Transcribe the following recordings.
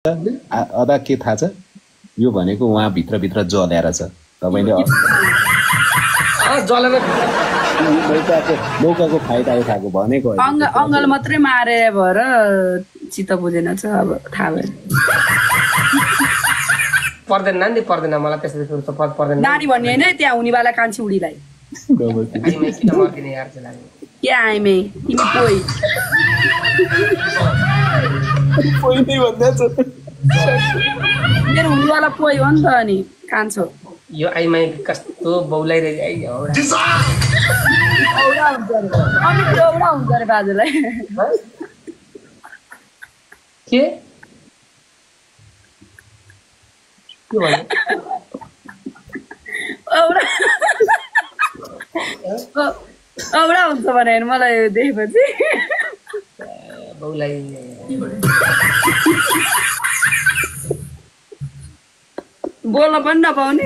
अदा के थाहा छ यो भनेको उहाँ भित्रभित्र जलेर छ तपाईले जलेर मौकाको फाइदा उठाएको भनेको अङ्गल मात्रै मारे भएर चित्त बुझेन छ अब थाहा भयो पर्दैन नानी पर्दैन मलाई त्यसरी पर्दैन नानी भन्ने होइन त्यहाँ हुनेवाला कान्छी उडीलाई किन मर्दिने यार चाहिँ लाग्यो के आइमे तिमी पोइ नै भन्दा छ मेरो हुनेवाला पोइ हो नि त अनि कान्छो यो आइमाई कस्तो बौलाइरहेको आइ औडा हुन्छ अरे बाजुलाई के भन्नु औडा हुन्छ भने मलाई देखेपछि बौलाई बोल्न पनि नपाउने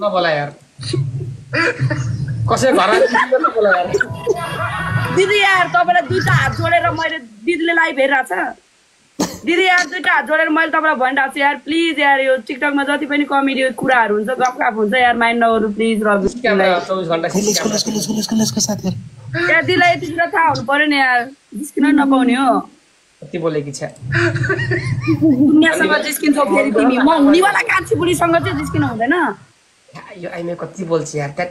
नबोला यार कसै घर नबोला यार दिदी यार तपाईँलाई दुईटा हात जोडेर मैले दिदीले लाइभ हेरिरहेको छ दिदी यार दुईटा हात जोडेर मैले तपाईँलाई भनिरहेको छु यार प्लिज यार यो टिकटकमा जति पनि कमेडी कुराहरू हुन्छ गफ हुन्छ यार माइन्ड नगर्नु प्लिज रवि 24 घण्टा यार दिदीलाई यतितिर थाहा हुनु पर्यो नि यार जिस्किन नपाउने हो कति बोलेकी छ दुनियाँसँग जिस्किन्छौ फेरि तिमी म हुनेवाला कान्छी बुढीसँग चाहिँ जिस्किन हुँदैन यो आइमे कति बोल्छ यार त्याट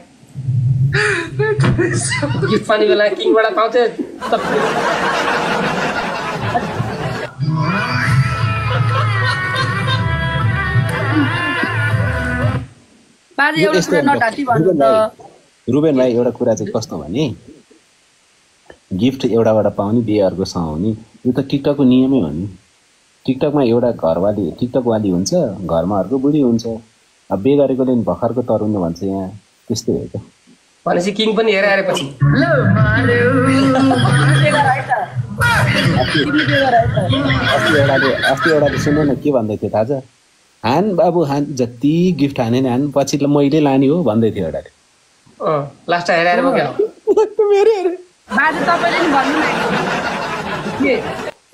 गिफ्ट पानी बेला किङबाट पाउँथे बाजे एउटा कुरा नढाँटी भन्नु त रुबेन भाइ एउटा कुरा चाहिँ कस्तो भने गिफ्ट एउटाबाट पाउने बिहेहरूको सुहाउने यो त टिकटकको नियमै हो नि टिकटकमा एउटा घरवाली टिकटकवाली हुन्छ घरमा अर्को बुढी हुन्छ अब बे गरेकोले भर्खरको तरुण भन्छ यहाँ त्यस्तै हो त भनेपछि किङ पनि हेरेर आएपछि अस्ति एउटाले सुन्नु न के भन्दै थियो थाहा छ हान बाबु हान जति गिफ्ट हाने नि हान पछि मैले लाने हो भन्दै थियो एउटाले लास्ट हेरेर बोक्यो बाजे तपाईँले नि भन्नु न के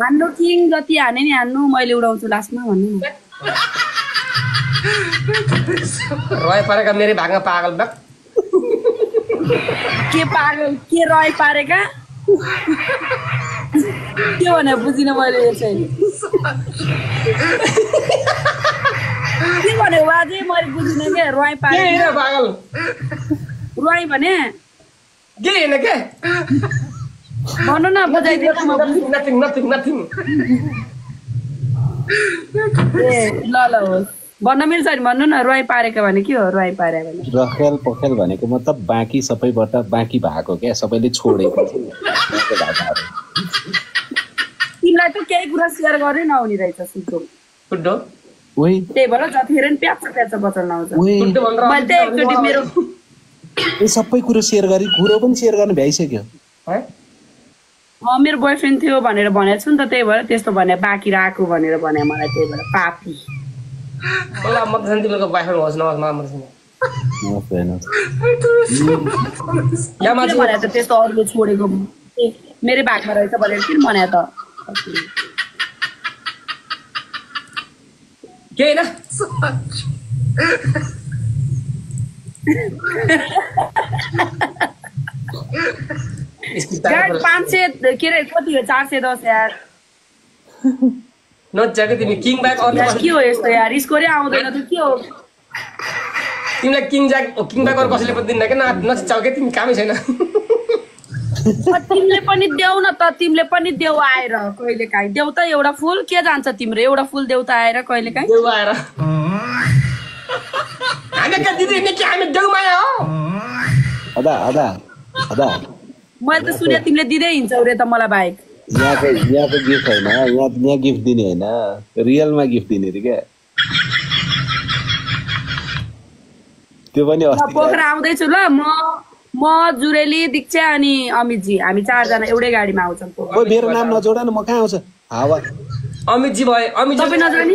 हान्नु किङ जति हाने नि हान्नु मैले उडाउँछु लास्टमा भन्नु न रय पारेका मेरो भागमा पागल बक के पागल के रय पारेका के भने बुझिन मैले यो चाहिँ के भने बाजे मैले बुझिन के रय पारेका पागल रय भने के हैन के भन्नु न बुझाइदिनु म नथिङ ए ल होस् भन्न मिल्छ नि भन्नु न रय पारेको भने के हो रय पारे भने रखेल पखेल भनेको मतलब बाँकी सबैबाट बाँकी भएको क्या सबैले छोडेको तिमीलाई त केही कुरा सेयर गरे नहुने रहेछ सुटो फुड्डो ओइ त्यही भएर जतिखेर नि प्याच बचल्न आउँछ मैले त एकचोटि मेरो ए सबै कुरो सेयर गरी कुरो पनि सेयर गर्न भ्याइसक्यो मेरो बोयफ्रेन्ड थियो भनेर भनेको छु नि त त्यही भएर त्यस्तो भने बाँकी राख्यो भनेर भने मलाई त्यही भएर पापी मलाई म त तिमीको बोयफ्रेन्ड होस् नहोस् मलाई मलाई भने त त्यस्तो अरूले छोडेको मेरै भागमा रहेछ भनेर किन भने त के हैन 500 के रे कति हो 410 यार नजाके तिमी किङ ब्याग अरू के हो यस्तो यार स्कोरै आउँदैन त के हो तिमीलाई किङ ब्याग अरू कसैले पनि दिन्न के नचाउ के तिमी कामै छैन तिमीले पनि देऊ न त तिमीले पनि देऊ आएर कहिले काहीँ देऊ त एउटा फुल के जान्छ तिम्रो एउटा फुल देऊ त आएर कहिले काहीँ देऊ आएर हामी के दिदी नि के हामी देऊ माया हो अदा मैले त सुने तिमीले दिँदै हिँड्छौ रे त मलाई बाइक यहाँको गिफ्ट होइन यहाँ गिफ्ट दिने होइन रियलमा गिफ्ट दिने रे क्या त्यो पनि पोखरा आउँदैछु ल म जुरेली दीक्षा अनि अमितजी हामी 4 जना एउटै गाडीमा आउँछौँ मेरो नाम नजोडा न म कहाँ आउँछ हावा अमितजी भयो अमित तपाईँ नजाने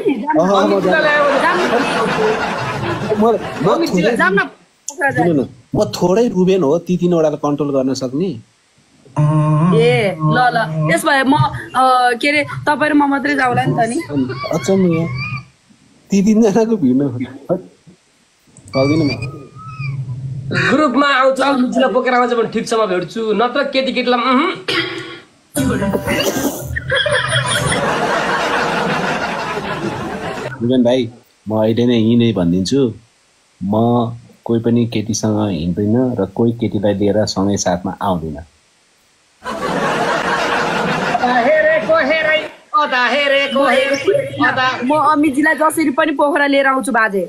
म थोरै रुबेन हो ती 3 वटालाई कन्ट्रोल गर्न सक्ने ए ल ल त्यसो भए म के अरे तपाईँ र म मात्रै जाउँला नि त नि अचम्म यहाँ ती तिनजनाको भिड्नु सक्दिनँ म ग्रुपमा आउँछ लुचीलाई बोकेर आउँछ भने ठिक छ म भेट्छु नत्र केटी केटीलाई रुबेन भाइ म अहिले नै यहीँ नै भनिदिन्छु म कोही पनि केटीसँग हिँड्दिनँ र कोही केटीलाई लिएर सँगै साथमा आउँदिनँ म अमितजीलाई जसरी पनि पोखरा लिएर आउँछु बाजे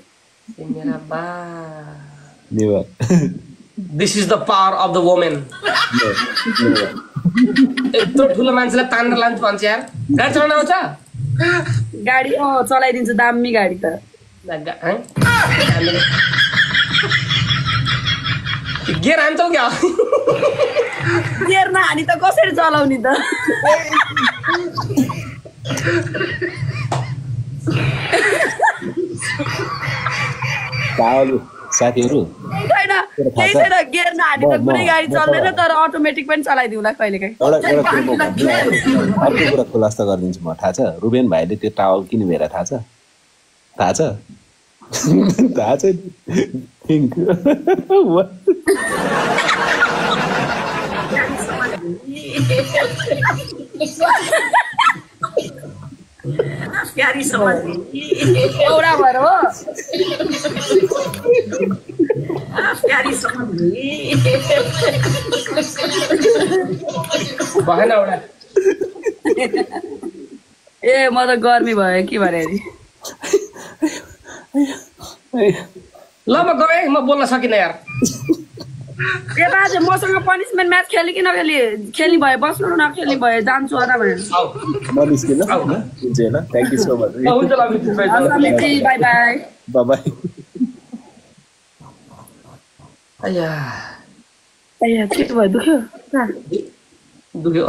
this is the power of the women यत्रो ठुलो मान्छेलाई तानेर लान्छु भन्छ यार गाडी चलाउन आउँछ गाडी चलाइदिन्छु दामी गाडी त गेर हान्छौ क्या गेर नहानी त कसरी चलाउने त साथीहरू केही छैन गेर नहानी त कुनै गाडी चल्दैन तर अटोमेटिक पनि चलाइदिउँला कहिलेकाहीँ अर्को कुरा खुलासा गरिदिन्छु म थाहा छ रुबेन भाइले त्यो टावल किन भेर थाहा छ थाहा छ थाहा छ औरा भएर हो भएन एउटा ए म त गर्मी भयो के भने ल म गएँ म बोल्न सकिनँ यार ए बाजे मसँग पनिसमेन्ट म्याच खेल्ने कि नखेल्ने खेल्ने भए बस्नु न नखेल्ने भए जान्छु होला भनेर thank you so much by by by के भयो दुख्यो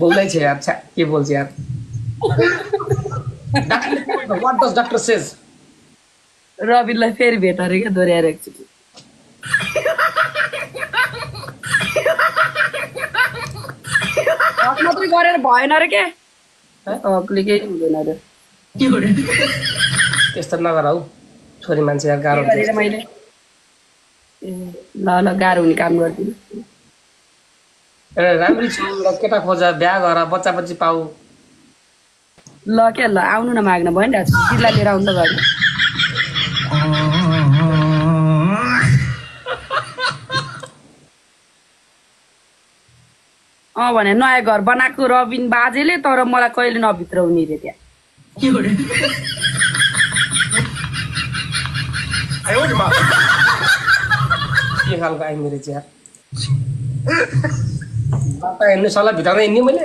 बोल्दै छ यार के बोल्छ यार What does doctor says? रविनलाई फेरि भेट अरे क्या दोहोऱ्याएर एकचोटि मात्रै गरेर भएन अरे के हकले केही हुँदैन अरे त्यस्तो नगर हौ छोरी मान्छे यार गाह्रो हुन्छ मैले ल गाह्रो हुने काम गर्दिनँ राम्री छु र केटा खोज बिहा गर बच्चा बच्ची पाऊ ल क्या ल आउनु न माग्न भयो नि दिदीलाई लिएर आउनु त घरमा भने नयाँ घर बनाएको रविन बाजेले तर मलाई कहिले नभित्राउने रे त्यहाँ के खालको आइ मेरो चाहिँ बाटा हिँड्नु सल्लाह भित्र हिँड्ने मैले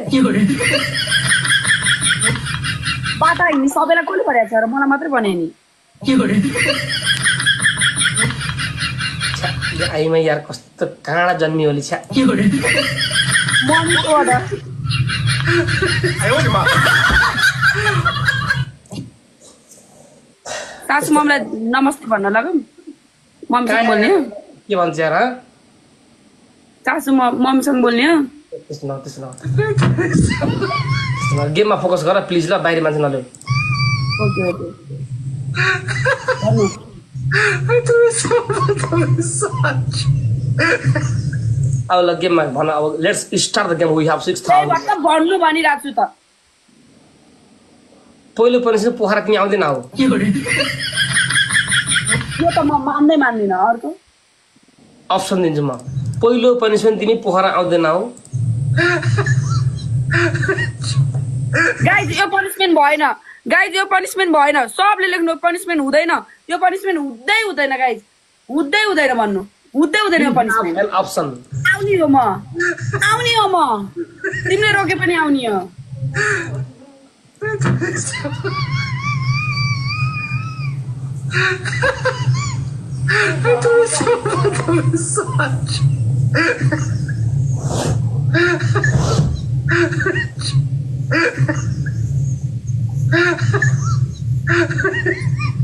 बाटा हिँड्ने सबैलाई कसले भनेको छ र मलाई मात्रै भने नि आइमा यार कस्तो काँडा जन्मियो होली छ्या सासु ममलाई नमस्ते भन्न लगाऊँ मम्मीसँग बोल्ने हो के भन्छ यार सासु मम्मीसँग बोल्ने हो त्यस्तो गेममा फोकस गर प्लिज ल बाहिर मान्छे नल्याउ ओके ओके अब ल गेममा भन अब let's start the game we have 6000 भन्नु भनिरहेको छु त पहिलो पनि पोखरा तिमी आउँदैन हो यो त म मान्दिनँ अर्को अप्सन दिन्छु म पहिलो पनिसमेन्ट तिमी पोखरा आउँदैन हो गाइज यो पनिसमेन्ट भएन गाइज यो पनिसमेन्ट भएन सबले लेख्नु पनिसमेन्ट हुँदैन यो पनिसमेन्ट हुँदैन गाइज हुँदैन भन्नु हुँदैन यो पनिसमेन्ट अप्सन आउने हो म तिमीले रोके पनि आउने हो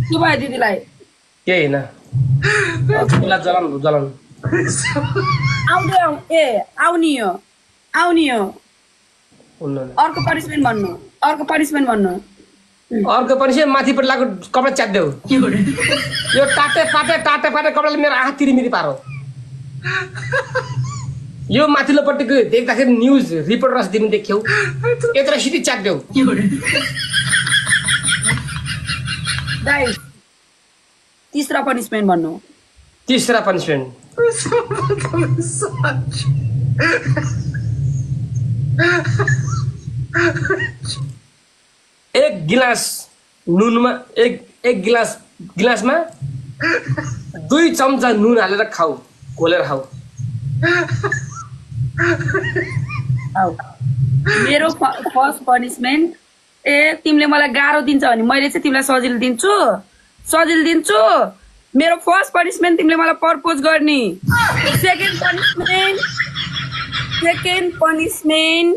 के भयो दिदीलाई के होइन चुला जलाउनु आउने हो अर्को पनिसमेन्ट भन्नु अर्को पनिसमेन्ट माथिपट्टि लागेको कपडा च्यात्देऊ यो टाटे पाटे कपडाले मेरो आँखा तिरिमिरी पारो यो माथिल्लोपट्टिको देख्दाखेरि न्युज रिपोर्टर तिमी देख्यौ यत्रो सिटी च्यात्देऊ गाइस तीसरा पनिसमेन्ट भन्नु तीसरा पनिसमेन्ट एक गिलास नुनमा एक गिलासमा 2 चम्चा नुन हालेर खाऊ घोलेर खाऊ मेरो फर्स्ट पनिसमेन्ट तिमीले मलाई गाह्रो दिन्छ भने मैले चाहिँ तिमीलाई सजिलो दिन्छु मेरो फर्स्ट पनिसमेन्ट तिमीले मलाई प्रपोज गर्ने सेकेन्ड पनिसमेन्ट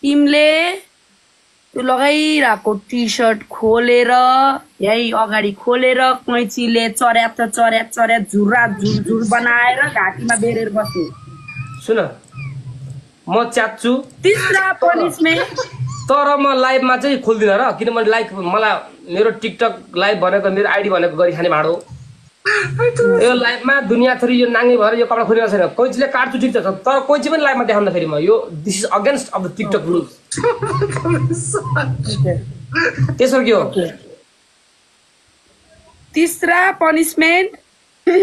तिमीले त्यो लगाइरहेको टी सर्ट खोलेर यही अगाडि खोलेर कैँचीले चर्याप झुर्रा झुर बनाएर घाँटीमा बेरेर बस्ने सुन म च्यात्छु तीसरा पनिसमेन्ट तर म लाइभमा चाहिँ खोल्दिनँ र किनभने मलाई मेरो टिकटक लाइभ भनेको मेरो आइडी भनेको गरी खाने भाँडो यो लाइभमा दुनियाँ थरी यो नाङ्गे भएर यो कपडा खोलिरहेको छैन कोइचीले काट्छु ठिक छ तर कोइची पनि लाइभमा देखाउन फेरि म यो this is against of the TikTok rules त्यसो के हो तीसरा पनिसमेन्ट